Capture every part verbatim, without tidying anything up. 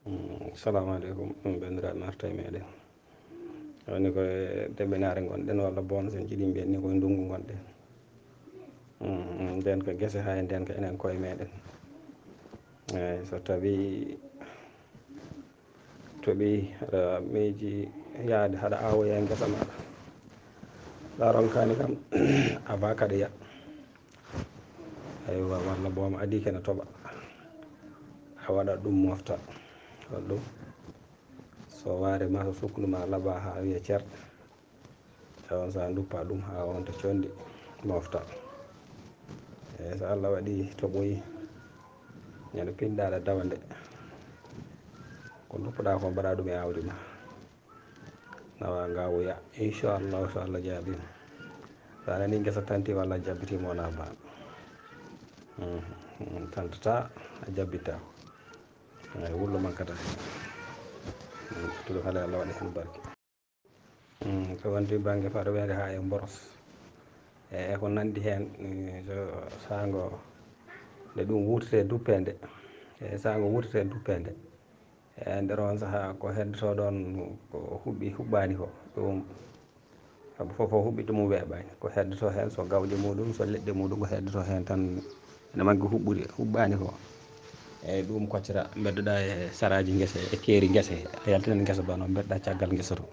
Mm, salamu aleykum, mm, banndiraaɓe Marta e meɗen. Woni koye deɓenaare ngonɗen walla boon sen jiɗi mbiyen ni koye ndungu ngonɗen. Mm, nden ko gese haa e nden ko enen koye meɗen. Eyi, so tawi toɓi aɗa miiji yaade haɗa awoya e ngesa maɗa. Ɗa ronkani kam, a va kaɗa ya. Aywa, walla boom adii kene toɓa. A waɗa ɗum mofta. Hol ɗum? So waare ma, so sukkundu ma laɓa haa wiya cer. Tawa sa duppa ɗum haa wonta condi mofta. E so Allah waɗi toɓoyi, ñande pinɗaɗa dawa nde. Ko duppuɗa ko mbaɗa ɗum e awdi ma. Nawa nga wuya. Inchallahu so Allah jaaɓi. Sa nani ngesa tanti walla jabbiti mo na ba. Mhm. Tantata a jabbita. Ay wullo mankata. Tudo kala Allah waɗi hen barke. Mm, ko wonti bannge faɗo weende haa e mboros. E, e ko nanndi heen, mm, so saango nde ɗum wuurtete duppeende. E saango wuurtete duppeende. E nder on sahaa ko heddoto ɗoon ko huɓɓi huɓɓaani ko. Ɗum sabu fof fof huɓɓi ɗum weeɓaani. Ko heddoto heen so gawƴe muɗum, so leɗɗe muɗum, ko heddoto heen tan ene maggi huɓɓude, huɓɓaani ko. Eeyi, ɗum koccata, mbeddoɗa e saraaji ngese, e keeri ngese, a yaltinat ngesa ba noon, mbeddoɗa caggal ngesa to.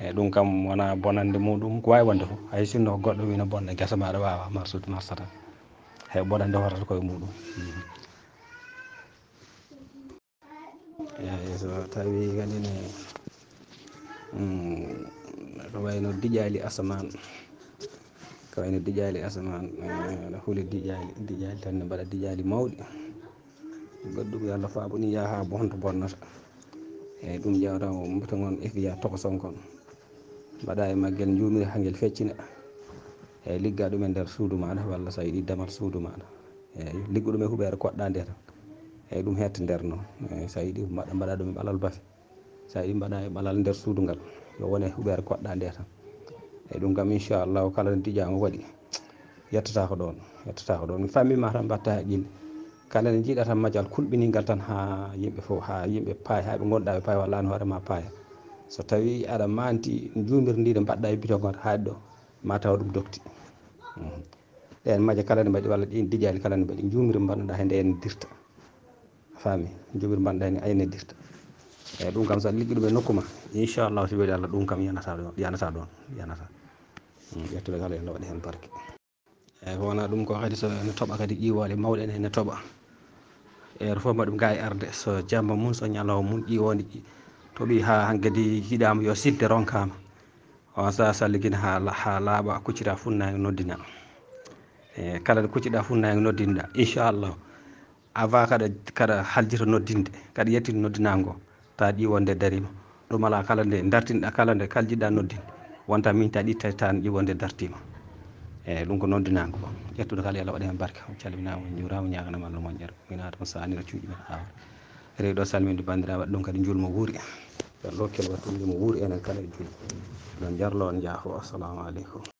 Eeyi, ɗum kam wona bonande muɗum, ko waawi wonde fof. Hay sinno ko goɗɗo wino bonde ngesa ma, aɗa waawa marsude, marsata. Hay bonande horata koye muɗum. Mhm. Eeyi, so tawi kadi ne, mm, ko wayno diƴaali asamaan, ko wayno diƴaali asamaan, eh, aɗa huli diƴaali, diƴaali tan ne mbaɗa diƴaali mawɗi. Goɗɗum yo Allah faabu ni yaha bonto bonnata. Eeyi, ɗum ƴeewata o mbuta ngon F B I tokoson kon. Mbaɗa e maggel njuumiri haa ngel feccina. Eeyi, ligga ɗum e nder suudu maaɗa walla so a yiɗi damal suudu maaɗa. Eeyi, liggu ɗum e huɓeere koɗɗa nde tan. Eeyi, ɗum hetta nder noon. Eeyi, so a yiɗi mbaɗa, mbaɗa ɗum e ɓalal bafe. So a yiɗi mbaɗa e ɓalal nder suudu ngal, yo wone huɓeere koɗɗa nde tan. Eeyi, ɗum kam inchallahu kala nde diƴaango waɗi, yettata ko ɗoon, yettata ko ɗoon. Mi fammima tan mbatta haqqille. Kala nde njiɗa tan majal kulɓiningal tan haa yimɓe fof, haa yimɓe paaya, haa ɓe ngonɗa ɓe paaya walla an hoore ma paaya. So tawi aɗa manti njuumiri ndi nde mbaɗɗa e bito ngon haa ɗo, ma taw ɗum dofti. Mhm. Ɗeen maje kala nde mbaɗi walla ɗin diƴaali kala nde mbaɗi njuumiri mbaɗnoɗa heen nde ene dirta. A faami? Njuumiri mbaɗnoɗa heen ene dirta. Eeyi, ɗum kam so aɗa liggi ɗum e nokku ma, inchallahu so weeli Allah ɗum kam yanata ɗoon, yanata ɗoon, yanata. Mm, ƴettude kala yo Allah waɗi heen barke. Eeyi, ko wona ɗum ko kadi so ene toɓa kadi ƴiwooɗe mawɗe ne ene toɓa. Heure fof mbaɗum gaa e arde, so jamma mum, so ñalawma mum, ƴiwonde ƴi-, toɓi haa hankadi yiɗaama yo sidde ronkaama. On sahaa so ligina haa la-, haa laaɓa, kuccita funnaange noddina. E, kala nde kucciɗa funnaange noddinɗa, inchallah, avant kaɗa, kaɗa haljita noddinde, kaɗa yettin noddinaango, ta ƴiwonde dariima. Ɗum alaa kala nde dartinɗa, kala nde kala jiɗɗa noddinde, wonta miñta ɗitta tan ƴiwonde dartiima. Eeyi, ɗum ko noddinaango. Ƴettude kala yo Allah waɗi heen barke. On calminaama, on njuuraama, ñaaganama Allah moƴƴere. Min Adama Saani, no cuuɗi men Aawre. Rewi ɗo salminde banndiraaɓe, waɗi ɗum kadi njuul mo wuuri. Ɓen ɗo kelwat ɗum mo wuuri enen kala e juul. Ɗon jarlo on njaafo. Assalamu aleykum.